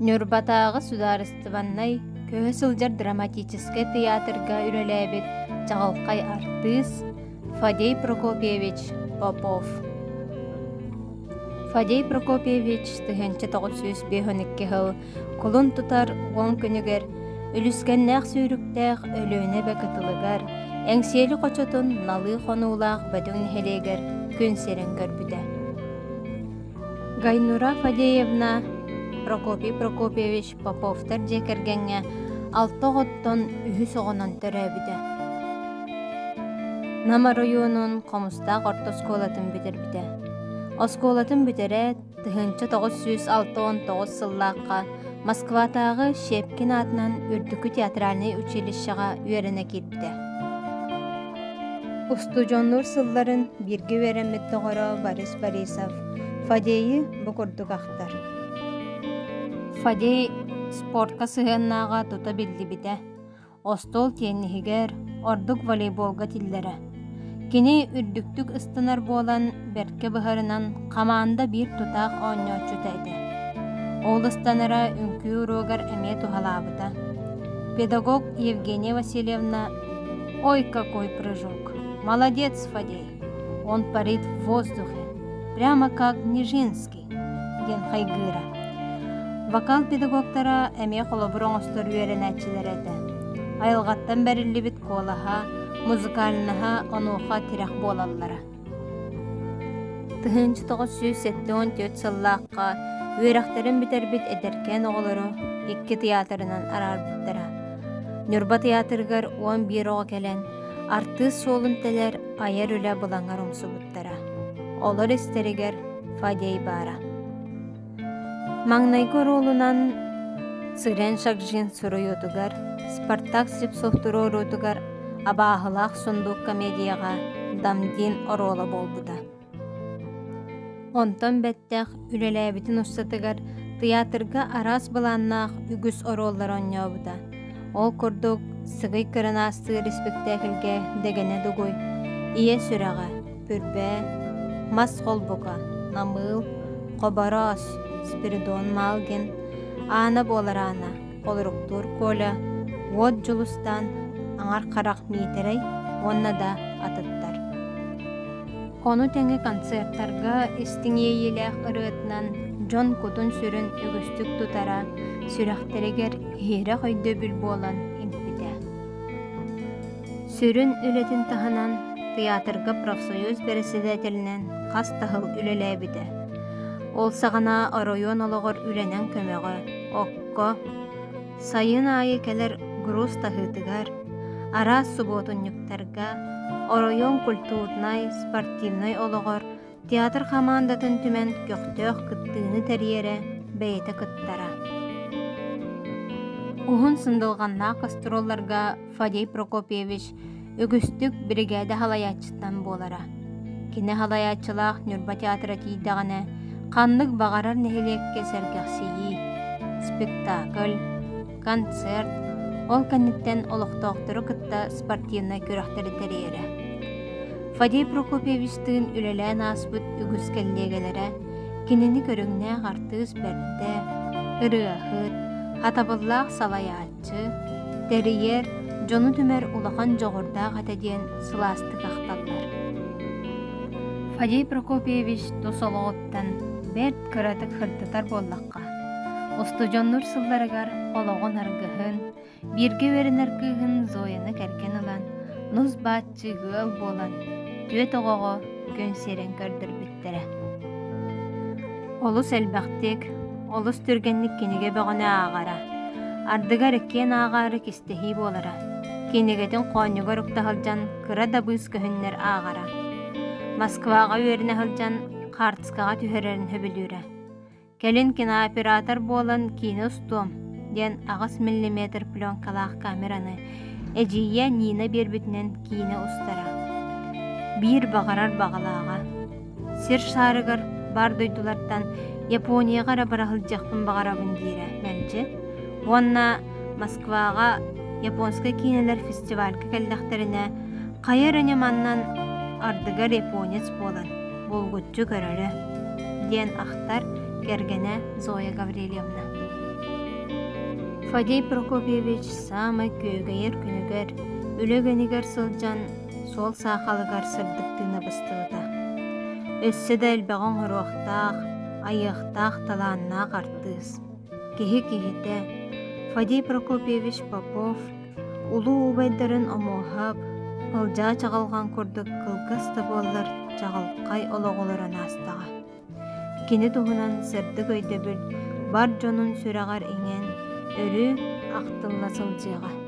Ньурбатааҕы судаарыстыбаннай көһө сылдьар драматическай тыйаатырга үлэлээбит чаҕылхай артыыс Фадей Прокопьевич Попов. Фадей Прокопьевич 1952 сыл кулун тутар уон күнүгэр үлүскэннээх сүүрүктээх Өлүөнэ эбэ кытылыгар Эҥсиэли хочотун налыы хонуулаах Бөтүҥ нэһилиэгэр күн сирин көрбүтэ. Гайнура Фадеевна Прокопий Прокопьевич Поповтар дьиэ кэргэҥҥэ алта оҕоттон үһүс оҕонон төрөөбүтэ. Нам оройуонун Хомустаах орто оскуолатын бүтэрбитэ. Оскуолатын бүтэрээт, 1969 сыллаахха Москватааҕы Щепкин аатынан Үрдүкү театральнай училищеҕа үөрэнэ киирбитэ. Устудьуоннуур сылларын бииргэ үөрэммит доҕоро Борис Борисов Фадейы бу курдук ахтар. Фадей спортка сыһыаннааҕа тута биллибитэ. Остуол тиэнниһигэр, ордук волейболга тиллэрэ. Кини үрдүктүк ыстанар буолан, бэркэ быһарынан хамаанда биир тутаах оонньооччута этэ. Ол ыстанара үҥкүү уруогар эмиэ туһалаабыта. Педагог Евгения Васильевна «Ой, какой прыжок! Молодец, Фадей! Он парит в воздухе, прямо как Нижинский!» диэн хайгыыра. Вокал педагогтара эмиэ холобур оҥостор үөрэнээччилэрэ этэ. Айылҕаттан бэриллибит куолаһа, музыкальнаһа онуоха тирэх буолаллара. 1974 сыллаахха үөрэхтэрин бүтэрбит эдэркээн оҕолору икки тыйаатырынан араарбыттара. Ньурба тыйаатырыгар 11 оҕо кэлэн, артыыс суолун тэлэр айар үлэ былаҥар умсубуттара. Олор истэригэр Фадей баара. Маҥнайгы оруолунан Цырен Шакжин суруйуутугар, Спартак Слепцов туруоруутугар «Абааһылаах сундуук» комедияҕа Дамдин оруола буолбута. Онтон бэттэх үлэлээбитин устатыгар тыйаатырга араас былааннаах үгүс оруоллары оонньообута. Ол курдук «Сыгый кырынаастыыр» испэктээкилгэ Дэгэнэ Дугуй, «Ийэ сүрэҕэ», Пүрбээ, Мас холбука, Намыыл, Хобороос, Спиридон Малгин, Аана буолар Аана, Холоруктуур Коля, Уот Дьулустаан, Аҥар Харах Миитэрэй уонна да атыттар. Ону тэҥэ концертарга истиҥ иэйиилээх ырыатынан дьон кутун-сүрүн үгүстүк тутара, сүрэхтэригэр иһирэх өйдөбүл буолан иҥпитэ. Сүрүн үлэтин таһынан тыйаатырга профсоюз бэрэссэдээтэлинэн хас да сыл үлэлээбитэ. Ол саҕана оройуон олоҕор үлэнэн көмөҕө, окко, сайын аайы кэлэр груз таһыытыгар, араас субуотунньуктарга, оройуон культурнай, спортивнай олоҕор Театр хамаандатын түмэн көхтөөх кыттыыны тэрийэрэ, бэйэтэ кыттара. Уһун сындылҕаннаах гастролларга Фадей Прокопьевич үгүстүк биригээдэ салайааччытынан буолара. Кини салайааччылаах Ньурба театра тиийдэҕинэ, ханнык баҕарар нэһилиэккэ сэргэхсийии, спектакль, концерт, ол кэнниттэн олохтоохтору кытта спортивнай күрэхтэри тэрийэрэ. Фадей Прокопьевичтыын үлэлээн ааспыт үгүс кэллиэгэлэрэ кинини көрүҥнээх артыыс бэрдэ, ырыаһыт, хатабыллаах салайааччы, тэрийэр, дьону түмэр улахан дьоҕурдаах этэ диэн сылаастык ахталлар. Фадей Прокопьевич тус олоҕуттан бэрт кыратык сырдатар буоллахха, устудьоннуур сылларыгар олоҕун аргыһын, Бииргэ үөрэнэр кыыһын Зояны кэргэн ылан, нус-бааччы ыал буолан, түөрт оҕоҕо күн сирин көрдөрбүттэрэ. Олус элбэхтик, олус түргэнник кинигэ бөҕөнү ааҕара. Ардыгар иккиэн ааҕаары кистэһии буолара. Кинигэтин хоонньугар укта сылдьан кыра да быыс көһүннэр ааҕара. Москваҕа үөрэнэ сылдьан хаартыскаҕа түһэрэрин сөбүлүүрэ. Кэлин кинооператор буолан киинэ устуом диэн 8 миллиметр пленкалаах камераны эдьиийэ Нина биэрбитинэн киинэ устара. Биир баҕарар баҕалааҕа. Сир шаарыгар баар дойдулартан Японияҕа эрэ бара сылдьыахпын баҕарабын диирэ мэлдьи. Уонна Москваҕа японскай киинэлэр фестивальга кэллэхтэринэ хайа эрэ ньыманнан ардыгар японец буолан булгуччу көрөрө, диэн ахтар кэргэнэ Зоя Гаврильевна. Фадей Прокопьевич саамай күөгэйэр күнүгэр, үлэ үгэнигэр сылдьан суол саахалыгар сырдык тыына быстыбыта. Өссө да элбэҕи оҥоруохтаах, айыахтаах талааннаах артыыс. Киһи киһитэ Фадей Прокопьевич Попов улуу убайдарын Омуоһап, Ылдьаа Чаҕылҕан курдук кылгас да буоллар чаҕылхай олоҕу олорон аастаҕа. Кини туһунан сырдык өйдөбүл бар дьонун сүрэҕэр иҥэн, өрүү ахтылла сылдьыаҕа.